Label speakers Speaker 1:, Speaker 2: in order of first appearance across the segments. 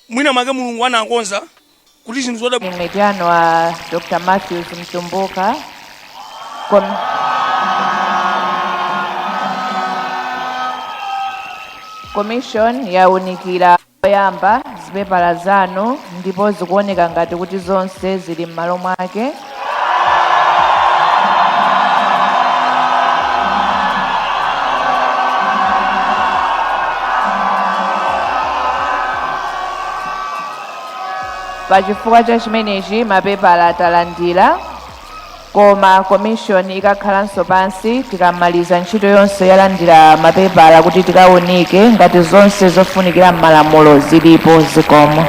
Speaker 1: Mwina mwake Mulungu anakonza kuti zinthu zoda
Speaker 2: Metiano wa Dr. Matthews Mtumbuka. Commission yawunikira oyamba zipepala zanu ndipo zikuoneka ngati kuti zonse zili m'malo mwake. Pachifukwa cha chimenechi mapepala atalandira, koma commission ikakhalanso pansi tikamaliza ntchito yonse yalandira mapepala kuti tikawunike ngati zonse zofunikira m'malamulo zilipo. Zikomo.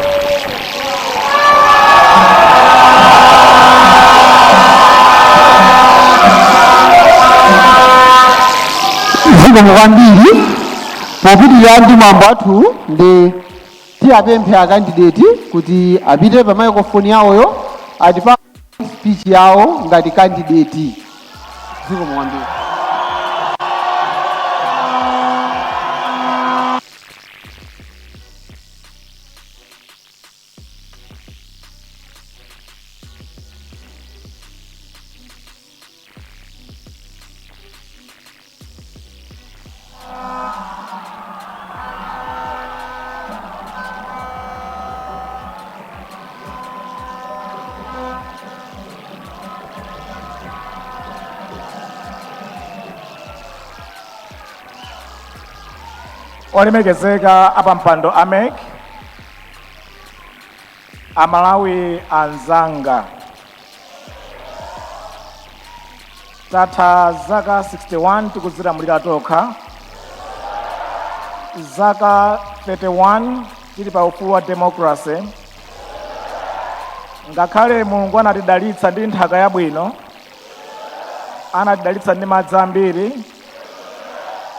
Speaker 3: Zikomo kwambiri. Popitirira ndi mwambo wathu, ndi tiyapemphe a candidate kuti apite pa microphone yawoyo, atipa speech yawo ngati candidate. Zikomo kwambiri.
Speaker 4: Olemekezeka apampando a MEC, Amalawi anzanga, tatha zaka 61 tikudzilamulira tokha, zaka 31 tili pa ufulu wa democracy. Ngakhale Mulungu anatidalitsa ndi nthaka yabwino, anatidalitsa ndi madzi ambiri,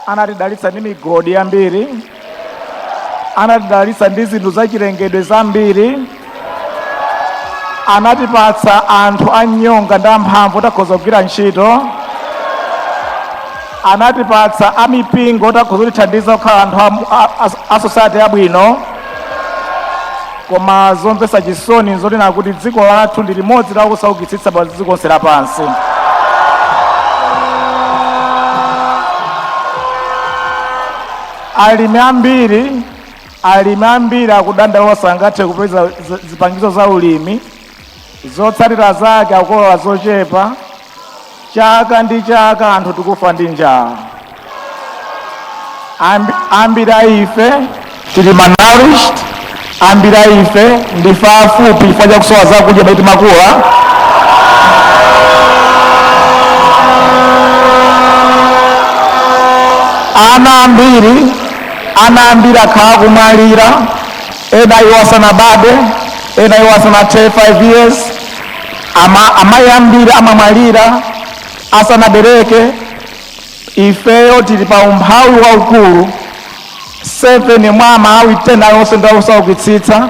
Speaker 4: anatidalitsa ndi migodi yambiri, anatidalitsa ndi zinthu zachilengedwe zambiri, anatipatsa anthu anyonga ndi amphamvu otakhoza kugwira ntchito, anatipatsa amipingo otakhoza kutithandiza kukhala anthu a society yabwino, koma zomvetsa chisoni nzonena kuti dziko lathu ndi limodzi la kusaukitsitsa pa dziko lonse lapansi. Alimi ambiri akudandaula sangathe kupeza zipangizo za ulimi. Zotsatira zake akukolola zochepa. Chaka ndi chaka anthu tikufa ndi njala. Ambiri a ife tili malnourished, ambiri a ife ndife afupi chifukwa chakusowa zakudya pamene timakula. Ana ambiri akhala kumwalira, ena iwo asanabadwe, ena iwo asanathe 5 years. Amayi ambiri amamwalira asanabereke. Ifeyo tili pa umphawi waukulu. 7 mwa Amalawi 10 alionse ndi osaukitsitsa.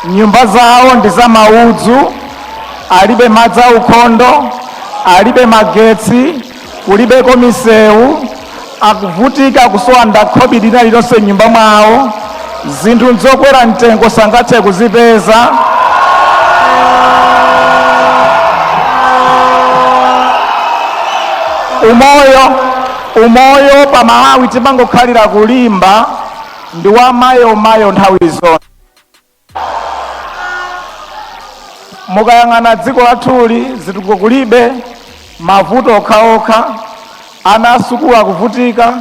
Speaker 4: Nyumba zawo ndi za maudzu, alibe madzi aukhondo, alibe magetsi, kulibeko misewu, akuvutika kusowa ndakhobidi lina lililonse m'nyumba mwawo. Zinthu nzokwera mtengo, sangathe kuzipeza. Umoyo pa Malawi timangokhalira kulimba ndi wa mayomayo nthawi zonse. Mukayang'ana dziko lathuli, zitukuko kulibe, mavuto okhaokha. Ana asukulu akuvutika,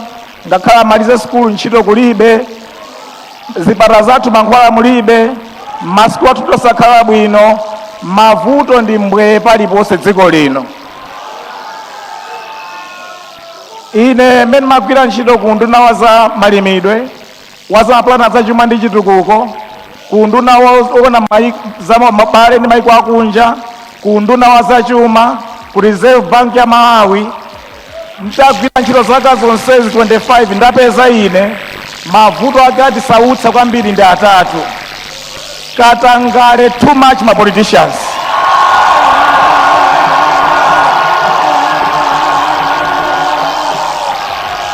Speaker 4: ngakhale amalize sukulu ntchito kulibe. Zipatala zathu mankhwala mulibe, masukulu athu tosakhala bwino. Mavuto ndi mbwee paliponse dziko lino. Ine mmene magwira ntchito ku nduna wa za malimidwe, wa za mapulani zachuma ndi chitukuko, ku nduna woona za mabale ndi maiko akunja, ku nduna wa zachuma, ku Reserve Bank ya Malawi, nditagwira ntchito zaka zonsezi 25, ndapeza ine mavuto ake atisautsa kwambiri ndi atatu: katangale, too much ma politicians,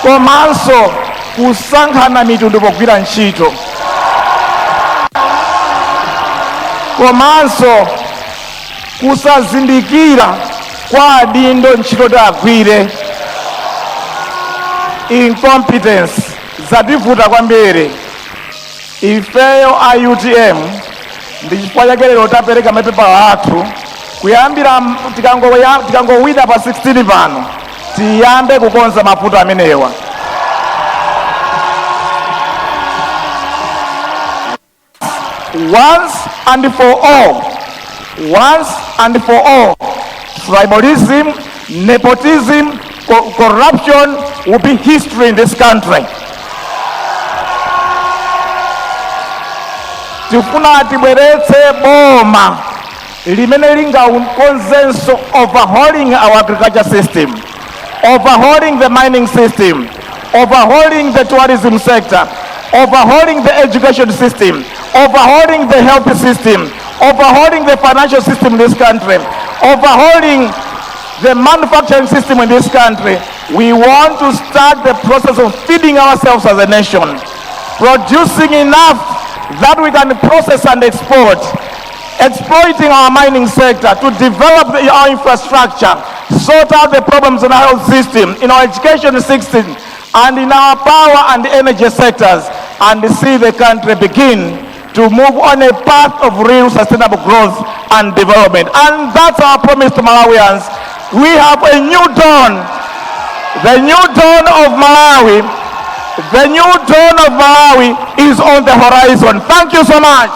Speaker 4: komanso kusankhana mitundu pogwira ntchito. Komanso kusazindikira kwa adindo ntchito tagwire, incompetence, zativuta kwambiri ifeyo a UTM. Ndi chifukwa chake lero tapereka mapepala athu. Kuyambira tikangowina pa 16 pano, tiyambe kukonza mavuto amenewa. Once and for all, once and for all, tribalism, nepotism, corruption will be history in this country. Tifuna tibweretse boma limene lingakonzenso, overhauling our agriculture system, overhauling the mining system, overhauling the tourism sector, overhauling the education system, overhauling the health system, overhauling the financial system in this country, overhauling the manufacturing system in this country. We want to start the process of feeding ourselves as a nation, producing enough that we can process and export, exploiting our mining sector to develop our infrastructure, sort out the problems in our health system, in our education system, and in our power and energy sectors, and see the country begin to move on a path of real sustainable growth and development. And that's our promise to Malawians. We have a new dawn, the new dawn of Malawi. The new dawn of Malawi is on the horizon. Thank you so much.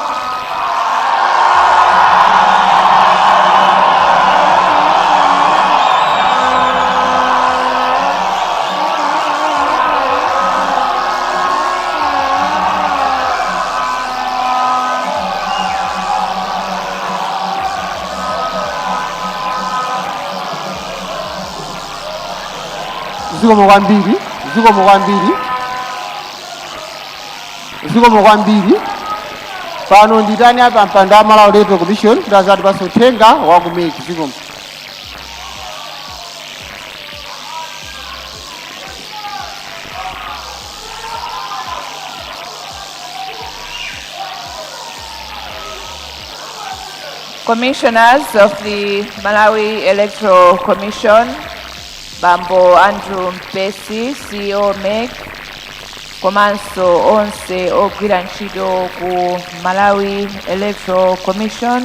Speaker 3: Zikomo kwambiri, zikomo kwambiri, zikomo kwambiri. Pano nditani apa mpando wa Malawi Electoral Commission kuti azatipatse uthenga wa ku MEC. Zikomo.
Speaker 2: Commissioners of the Malawi Electoral Commission, Bambo Andrew Mpesi, CEO MEC, komanso onse ogwira ntchito ku Malawi Electoral Commission,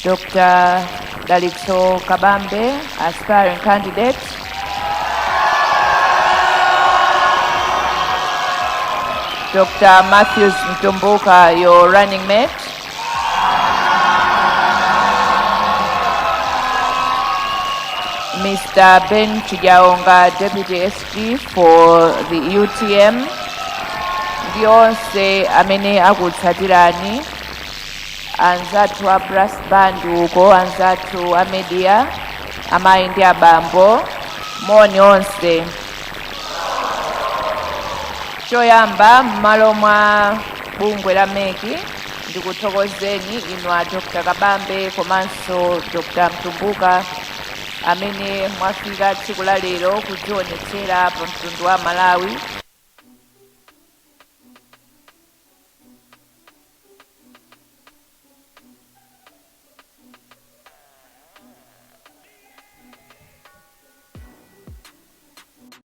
Speaker 2: Dr. Dalitso Kabambe, aspiring candidate, Dr. Matthews Mtumbuka, your running mate, Mr. Ben Chijaonga, Deputy SG for the UTM, ndi onse amene akutsatirani, anzathu a brass band uko, anzathu a media, amayi ndi abambo, moni onse. Choyamba, m'malo mwa bungwe la MEC, ndikuthokozeni inu a Dr. Kabambe komanso Dr. Mtumbuka amene mwafika tsiku la lero kudzionetsera pa mtundu wa Malawi.